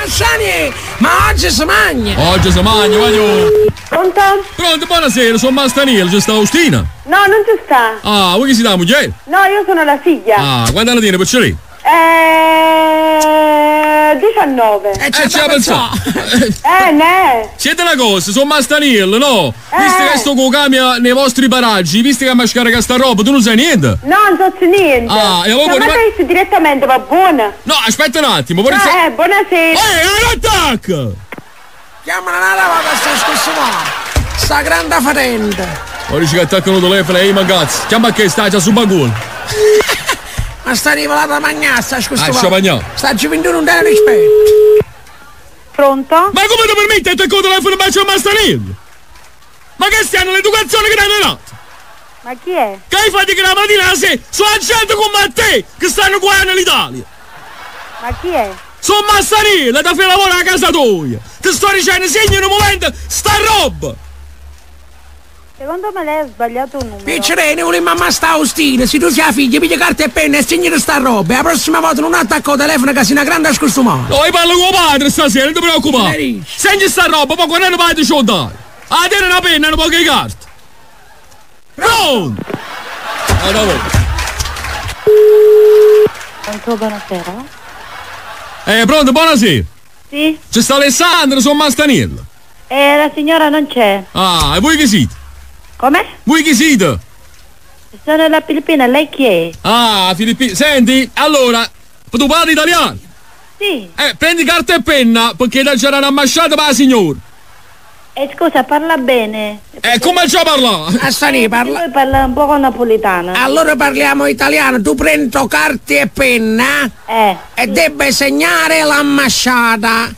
Massani, ma oggi si mangia! Oggi si mangia, voglio. Pronto? Pronto, buonasera, sono Mastaniel, c'è sta Austina. No, non ci sta. Ah, voi che siete la moglie? No, io sono la figlia. Ah, quando la tiene, per 19. E Eh, ce la pensavo. Ne. Siete una cosa, sono Mastaniel, no? Visto che sto con cambia nei vostri paraggi, visto che mi scarica sta roba, tu non sai niente. No, non so niente. Ah, e allora Ma vuoi- direttamente, va buona. No, aspetta un attimo, vorrei... No, buonasera. Attacca! Chiamala una volta sta scostumata! Sta grande fatente! Ora dici che attaccano il telefono, ehi ma cazzo, chiama che sta già su bancone. Ma sta arrivando a mangiare, sta scostumata! Ah, sta mangiando. Sta gioventù non dà rispetto! Pronto? Ma come ti permette di attaccare il telefono bacio a Mastaniel? Ma che stiano l'educazione che ti hanno dato? Ma chi è? Che hai fatto che la mattina alla sera sono gente come te che stanno qua nell'Italia! Ma chi è? Sono Massarella da fare lavoro a casa tua! Ti sto dicendo, segna in un momento sta roba! Secondo me lei ha sbagliato un numero. Piccerene, vuole mamma sta Austina, se tu sei la figlia, piglia carta e penna e segna sta roba. E la prossima volta non attacco il telefono che sei una grande scostumata. No, io parlo con padre stasera, non ti preoccupare! Che Segna sta roba, poi quando padre ce lo dai! Ah, tieni una penna e una poche carte! Pronto! A dopo! Pronto, buonasera. Pronto, buonasera! Sì? C'è sta Alessandro, sono Mastaniello! La signora non c'è. Ah, e voi chi siete? Come? Voi chi siete? Sono la Filippina, lei chi è? Ah, Filippina, senti, allora, tu parli italiano? Sì. Prendi carta e penna, perché c'era una ambasciata per la signora. Scusa, parla bene. Come già parla? Assani, parla. Lui parla un poco napoletano. Allora parliamo italiano, tu prendi carta e penna e debbe segnare l'ambasciata.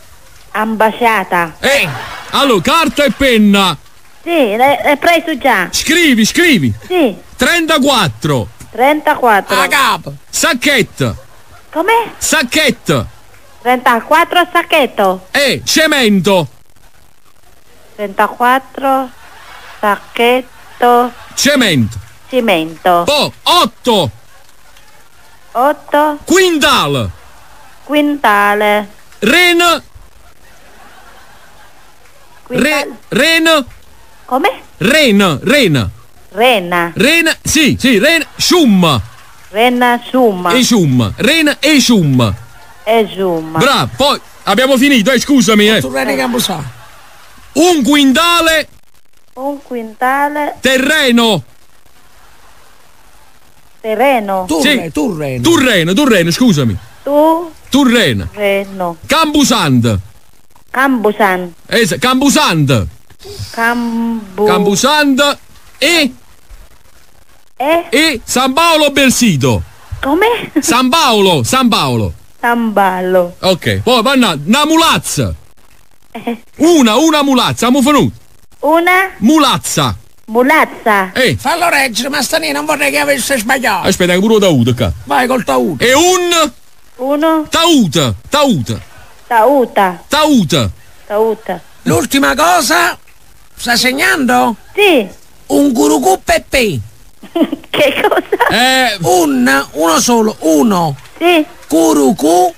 Ambasciata. Allora, carta e penna. Sì, l'hai preso già. Scrivi, scrivi. Sì. 34. 34. A capo. Sacchetto. Come? Sacchetto. 34 sacchetto. Cemento. 34 sacchetto Cemento. cemento. Poi 8. 8 Quintale. quintale. Ren. Quintale. Ren. Come? Ren. Ren. Rena. Ren. Sì, sì, ren. Scium. Rena summa. E scium. Ren e scium. E summa. Bravo, poi abbiamo finito, scusami, Tu rendi Campusano. Un quintale Un quintale terreno. terreno. Turre, Sì. turreno. Turreno, turreno, scusami. Tu Turreno. reno. Cambusand. Cambusan. Cambusand. Cambu. Cambusand e E? e San Paolo Belsito. Come? San Paolo, San Paolo. Samballo. Ok, poi vanno una mulazza. Una mulazza, abbiamo finito. Una Mulazza. mulazza. Fallo reggere, ma stanì, non vorrei che avesse sbagliato. Aspetta, che pure lo taut qua. Vai col taut. E un Uno taut, taut, tauta. taut. Tauta. L'ultima cosa, sta segnando? Sì. Un curucù pepe. Che cosa? Uno solo, uno. Sì. Curucù.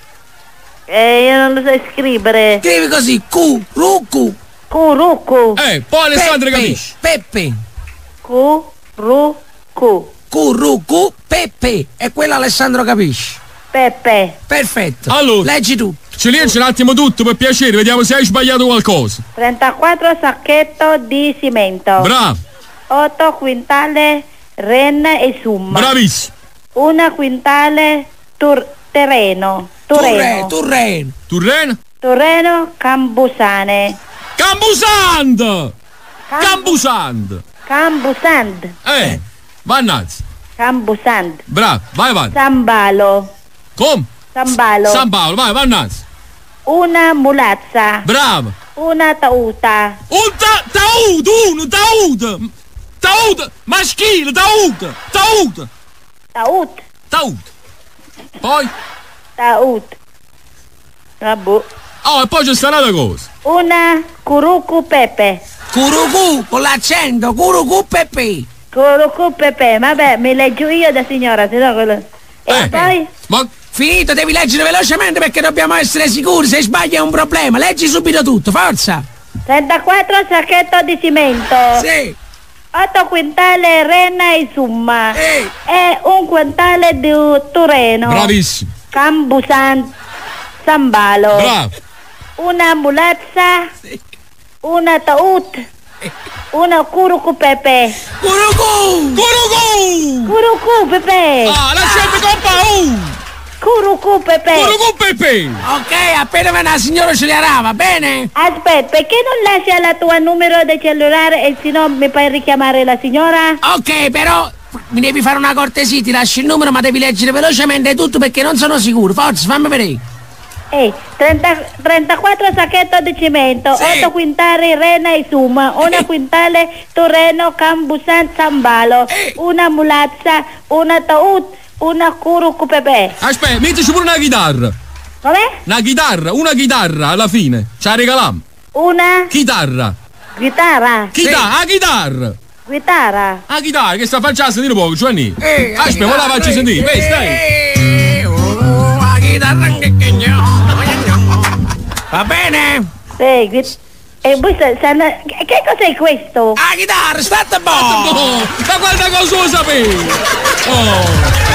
Io non lo so scrivere. Scrivi così, curucù. Curucu. Poi Alessandro Peppe, capisce. Peppe. Curucu. Curucù Peppe. E quello Alessandro capisce. Peppe. Perfetto. Allora, leggi tu. Ce leggi un attimo tutto per piacere, vediamo se hai sbagliato qualcosa. 34 sacchetto di cemento. Bravo. 8 quintale renna e summa. Bravissimo. Una quintale terreno. Turreno. Turreno. Turreno? Torreno Cambusane. Cambusand! Cambusand! Cambusand. Mannaggia. Cambusand. Bravo, vai avanti. Sambalo. Come? Sambalo. San Paolo, vai, mannaggia. Una mulazza. Bravo. Una tauta. Un taut, uno, taut. Taut, maschile, taut, taut. Taut. Taut. Poi? Taut. Vabbè. Oh, e poi c'è sta un'altra cosa. Una curucu pepe. Curucu, con l'accento, curucu pepe. Curucu pepe, vabbè, mi leggo io da signora, se no quello... E poi? Ma Finito, devi leggere velocemente perché dobbiamo essere sicuri, se sbagli è un problema. Leggi subito tutto, forza! 34 sacchetto di cemento. Sì! 8 quintale rena e summa. Sì. E un quintale di tureno. Bravissimo. Cambusan Sambalo. Bravo. Una mulazza. Una taut. Una curucu pepe. Curucù! Curucù! Curucu pepe. Ah, la gente coppa U! Curucu pepe. Curucù Pepe! Ok, appena viene la signora ce li harà, va bene? Aspetta, perché non lascia la tua numero di cellulare e se no mi fai richiamare la signora? Ok, però mi devi fare una cortesia, ti lascio il numero, ma devi leggere velocemente tutto perché non sono sicuro. Forza, fammi vedere. Ehi, 30 34 sacchetto di cemento, Sì. 8 quintali rena e suma, una quintale torreno cambusan sambalo, Sì. una mulazza, una taut, una curucu pepe. Aspetta, mettici pure una chitarra. Com'è? Una chitarra, una chitarra alla fine. Ce la regaliamo. Una Chitarra. chitarra, Chitarra, la chitarra. chitarra. La chitarra che sta facendo sentire poco, Giovanni. Eh, la Aspetta, ma la faccio sentire. Vai, stai. Oh, la chitarra che che gno. Va bene? Sì, e voi che cos'è questo? La chitarra, state buono! Oh, ma guarda cosa lo sapevo! Oh.